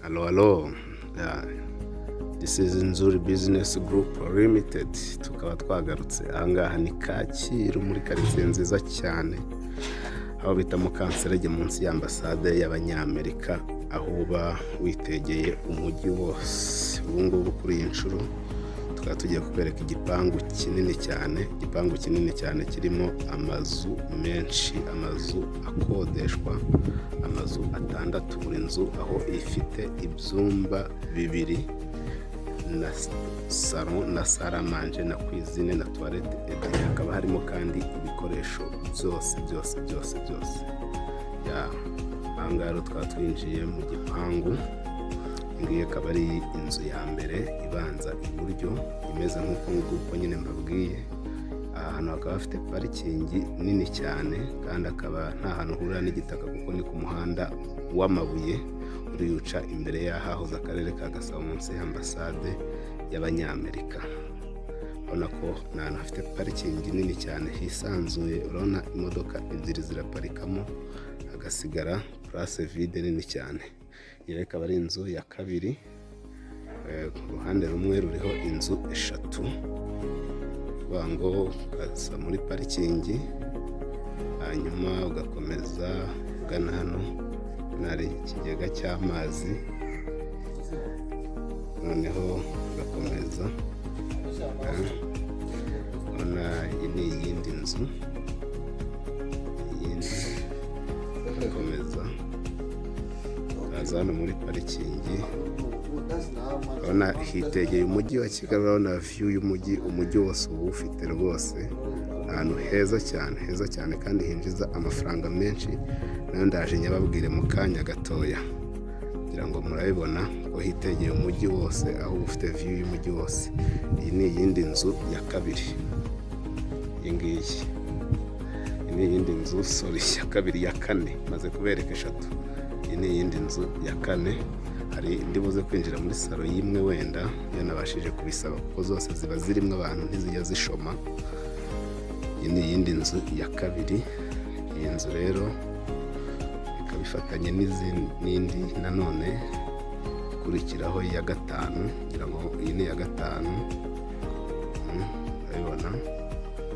Allo allo, this is Nzuri Business Group Limited. Tukaba twagarutse ahangaha ni Kacyiru, muri karitsiye nziza cyane aho bita Mukanserege, munsi y'ambasade y'Abanyamerika, aho uba witegeye umujyi wose. Ubu ngubu kuri iyi nshuro tukaba tugiye kukwereka igipangu kinini cyane, igipangu kinini cyane kirimo amazu menshi, amazu akodeshwa, amazu atandatu, buri nzu aho ifite ibyumba bibiri na salon na salle à manger na cuisine na toilette ebyiri. Hakaba harimo kandi ibikoresho byose byose byose byose. Aha ngaha rero tukaba twinjiye mu gipangu. Iyi ngiyi akaba ari inzu ya mbere ibanza iburyo, imeze nk'uko nguko nyine mbabwiye. Aha hantu hakaba hafite parikingi nini cyane, kandi akaba nta hantu uhurira n'igitaka kuko ni ku muhanda w'amabuye uri uca imbere y'ahahoze akarere ka Gasabo, munsi y'ambasade y'Abanyamerika. Urabona ko ni ahantu hafite parikingi nini cyane hisanzuye. Urabona imodoka ebyiri ziraparikamo, hagasigara place vide nini cyane. Iyi ikaba ari inzu ya kabiri. Ku ruhande rumwe ruriho inzu eshatu, kuvuga ngo ukaza muri parikingi, hanyuma ugakomeza ugana hano hari ikigega cy'amazi, noneho ugakomeza. Urabona iyi ni iyindi nzu, iyindi, ugakomeza ukaza hano muri parikingi. Urabona hitegeye umujyi wa Kigali, urabona view y'umujyi, umujyi wose uba uwufite rwose. Ahantu heza cyane, heza cyane kandi hinjiza amafaranga menshi, nayo ndaje nyababwire mu kanya gatoya. Kugira ngo murabibona ko hitegeye umujyi wose, aho uba ufite view y'umujyi wose. Iyi ni iyindi nzu ya kabiri, iyi ngiyi. Iyi ni iyindi nzu, sorry, ya kabiri, ya kane, maze kubereka eshatu. Iyi ni iyindi nzu ya kane. Hari indi buze kwinjira muri salon y'imwe wenda iyo nabashije kubisaba, kuko zose ziba zirimo abantu, ntizijya zishoma. Iyi ni iyindi nzu ya kabiri. Iyi nzu rero ikaba ifatanye n'indi nanone ikurikiraho ya gatanu. Ngira ngo iyi ni iya gatanu. Urabibona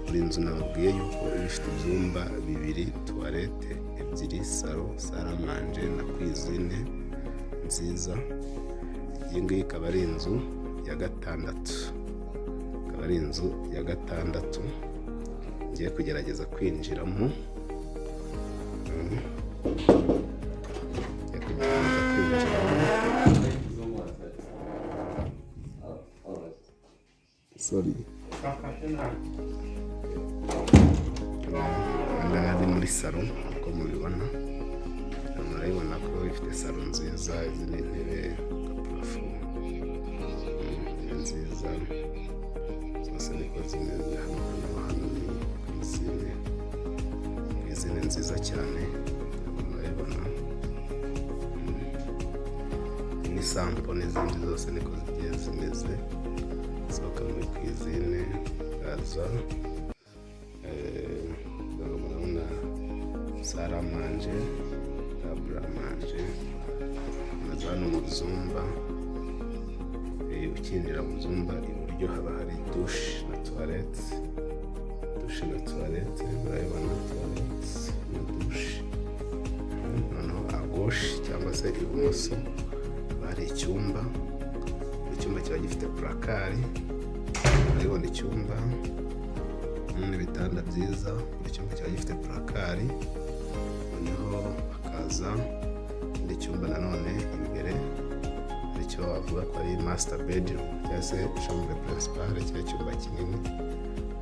buri nzu nababwiye yuko iba ifite ibyumba bibiri, toilette ebyiri, salon, salle à manger na cuisine nziza. Iyi ngiyi ikaba ari inzu ya gatandatu, ikaba ari inzu ya gatandatu ngiye kugerageza kwinjiramo. Ngiye kugerageza kwinjiramo, sorry. Aha ngaha ni muri salon uko mubibona. Murabibona ko ifite salon nziza. Izi ni intebe, plafond, intebe nziza zose niko zimeze. Hano ni cuisine, cuisine nziza cyane, murabibona. Iyi ni sample, n'izindi zose niko zigiye zimeze. Sohoka muri cuisine, ukaza murabona salle à manger, table à manger. Ukomeza hano mu byumba. Ukinjira mu byumba iburyo haba hari douche na toilette, douche na toilette, murabibona, toilette na douche. Noneho à gauche cyangwa se ibumoso haba hari icyumba. Buri cyumba kiba gifite placard. Urabibona icyumba n'ibitanda byiza, buri cyumba kiba gifite placard. Noneho hakaza ikindi cyumba nanone imbere, aricyo bavuga ko ari master bedroom cyangwa se chambre principale, cya cyumba kinini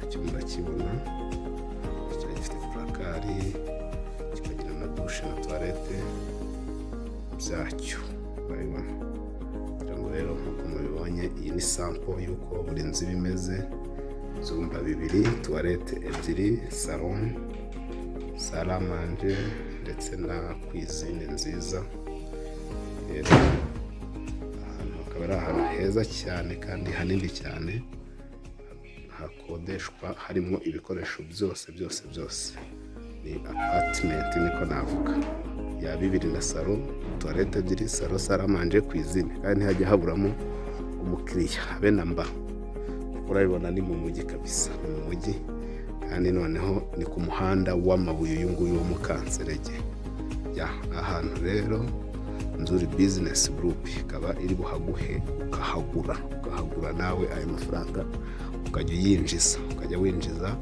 nacyo murakibona, kiba gifite placard, kikagira na douche na toilette byacyo, urabibona. Kugira ngo rero nk'uko mubibonye, iyi ni sample y'uko buri nzu iba imeze: ibyumba bibiri, toilette ebyiri, salon, salle à manger ndetse na cuisine nziza. Rero ahantu hakaba ari ahantu heza cyane kandi hanini cyane hakodeshwa, harimo ibikoresho byose byose byose. Ni apartment niko navuga, ya bibiri na salon. Toilette ebyiri, salon, salle à manger, cuisine, kandi ntihajya haburamo umukiriya habe na mba. Urabibona ni mu mujyi kabisa, ni mu mujyi, kandi noneho ni ku muhanda w'amabuye uyu nguyu wo mu Kanserege. Ya, ahantu rero Nzuri Business Group ikaba iri buhaguhe, ukahagura nawe ayo mafaranga ukajya uyinjiza, ukajya winjiza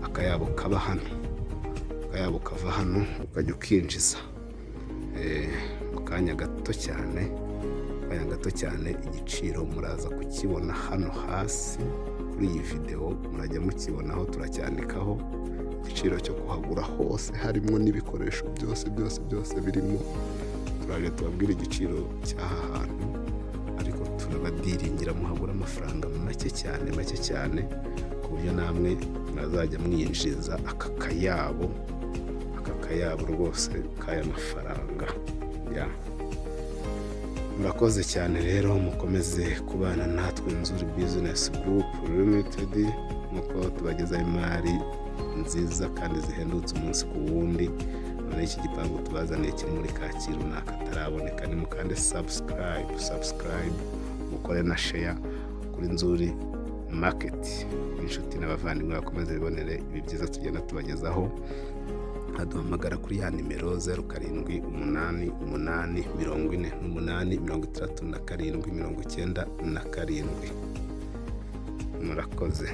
akayabo kaba hano, akayabo kava hano ukajya ukinjiza. Mu kanya gato cyane, kanya gato cyane, igiciro muraza kukibona hano hasi kuri iyi videwo, murajya mukibonaho, turacyandikaho igiciro cyo kuhagura hose harimo n'ibikoresho byose byose byose birimo. Turaje tubabwire igiciro cy'aha hantu, ariko turabadiringira muhagura amafaranga make cyane, make cyane, ku buryo namwe mwazajya mwinjiza aka kayabo, aka kayabo rwose k'aya mafaranga ya. Murakoze cyane rero, mukomeze kubana natwe Nzuri Business Group Limited, nk'uko tubagezaho imari nziza kandi zihendutse umunsi ku wundi. None iki gipangu tubazaniye kiri muri Kacyiru ni akataraboneka. Nimukande subscribe, subscribe, mukore na share kuri Nzuri Market, inshuti n'abavandimwe bakomeze bibonere ibi byiza tugenda tubagezaho. Aduhamagara kuri ya nimero 0788486797. Murakoze.